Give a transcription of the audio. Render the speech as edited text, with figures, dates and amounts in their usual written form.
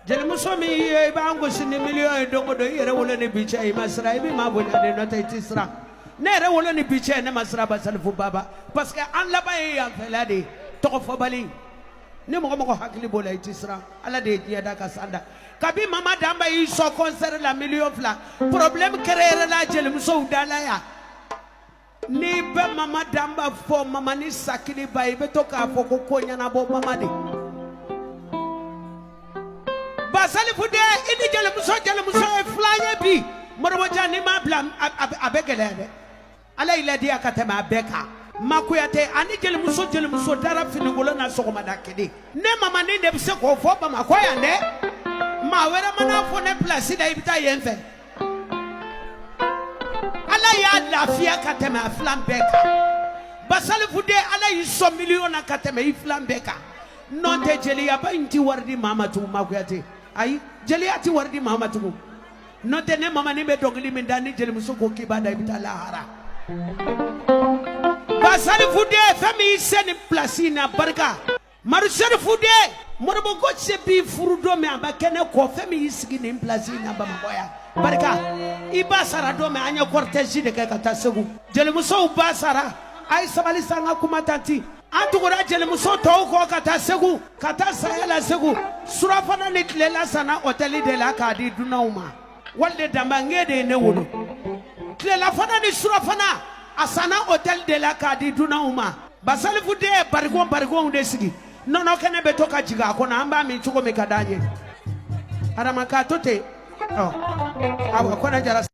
Jelimuso min ye i b'an gosi ni miliyɔn ye don o don, i yɛrɛ wolo ni bi cɛ, i ma siran, i bɛ maa bonya de, n'o tɛ i tɛ siran. Ne yɛrɛ wolo ni bi cɛ, ne ma siran Basalifu Baba, parce que an laban ye yanfɛla de ye, tɔgɔfɔbali. Ni mɔgɔ mɔgɔ hakili b'o la, i tɛ siran. Ala de ye diɲɛ da ka san da. Kabi Mama Danba y'i sɔn concert la 2 millions, problème créé la jelimusow da la yan. N'i bɛ Mama Danba fɔ, mama ni sakiliba, i bɛ to k'a fɔ ko ko ɲɛnabɔ mama de. Basalifu den, i ni jelimuso jelimuso ye filan ye bi. Moribo Jan, n'i m'a bila, a bɛ gɛlɛya dɛ. Ala y'i ladiya ka tɛmɛ a bɛɛ kan. Makuyate ani jelimuso jelimuso dara finikolon na sɔgɔmada kelen. Ne mamanin de bɛ se k'o fɔ Bamakɔ yan dɛ. Maa wɛrɛ mana fɔ ne pilasi la, i bɛ taa yen fɛ. Ala y'a lafiya ka tɛmɛ a filan bɛɛ kan. Basalifu den, Ala y'i sɔn miliyɔn na ka tɛmɛ i filan bɛɛ kan. N'o tɛ, jeliyaba in ti wari di maa ma tugun. Makuyate, ayi, jeliya ti wari di maa ma tugun. N'o tɛ, ne mamanin bɛ dɔnkili min da, ni jelimuso ko k'i b'a da, i bɛ taa lahara. Basalifu den, fɛn min y'i se nin pilasi in na, barika Mari Serifu den, Moribo Gose b'i furu don min, a bɛ kɛ ne kɔ. Fɛn min y'i sigi nin pilasi in na Bamakɔ yan, barika i ba sara don min, an ye cortège de kɛ ka taa Segu. Jelimusow ba sara, a ye sabali sa, an ka kuma tanti. An tugura jelimuso tɔw kɔ ka taa Segu, ka taa saya la Segu. Surafana ni tilela sanna hôtel de la k'a di dunanw ma. Walide Danba n de ye ne wolo. Tilelafana ni surafana, a sanna hôtel de la k'a di dunanw ma. Basalifu den ye barikon barikonw de sigi, nɔnɔ kɛnɛ bɛ to ka jigin a kɔnɔ, an b'a min cogo min ka d'an ye. Adama k'a to ten. Ɔ awa, kɔnɛ jara.